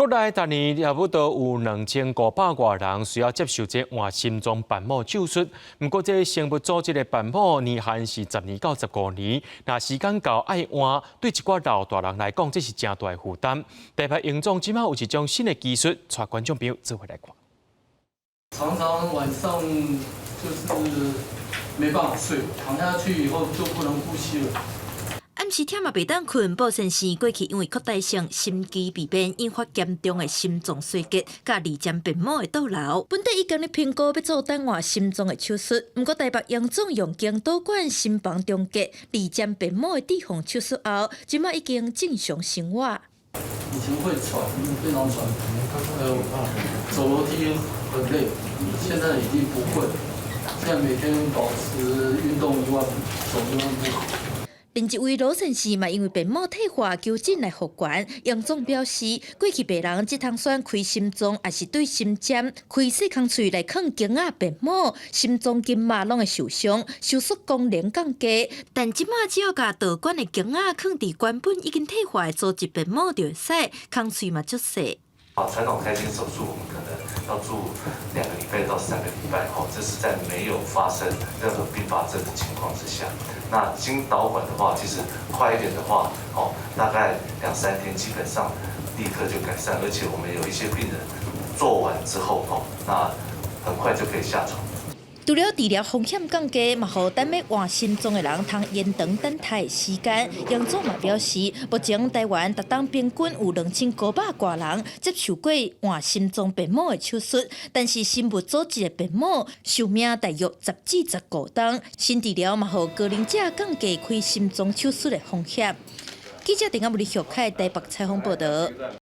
國內逐年差不多有2500外人需要接受這換心臟瓣膜手術。毋過，這生物組織的瓣膜年限是10年到15年，若時間到愛換，對一寡老大人來講，這是誠大的負擔。台北榮總這馬有一種新的技術，帶觀眾朋友做伙來看。常常晚上就是沒辦法睡，躺下去以後就不能呼吸了。暗時忝嘛袂當睏，布先生過去因為擴大性心肌病變引發嚴重的心臟衰竭，佮二尖瓣膜的倒流。本底已經咧評估欲做單換心臟的手術，毋過台北榮總用經導管心房重建二尖瓣膜的置放手術後，這馬已經正常生活。以前會喘，非常喘，走樓梯很累，現在已經不會。現在每天保持運動1萬步，走1萬步。另一位羅先生嘛，因為瓣膜退化求診來復原。榮總表示，過去病人只通選開心臟，抑是對心尖開細空喙來囥弓仔瓣膜，心臟筋膜攏會受傷，收縮功能降低。但這馬只要共導管的弓仔囥佇原本已經退化的組織瓣膜就會使，空喙嘛足細。啊，傳統開心手術我們可能要住2個禮拜到3個禮拜，吼，這是在沒有發生任何併發症的情況之下。那經導管的話，其實快一點的話，哦，大概兩三天，基本上立刻就改善，而且我們有一些病人做完之後，哦，那很快就可以下床。除了治療風險降低，嘛予等欲換心臟的人通延長等待時間。榮總嘛表示，目前台灣逐冬平均有2500外人接受過換心臟瓣膜的手術，但是生物組織的瓣膜壽命大約10至15冬。新治療嘛，予高齡者降低開心臟手術的風險。記者鄧阿布里小凱台北採訪報道。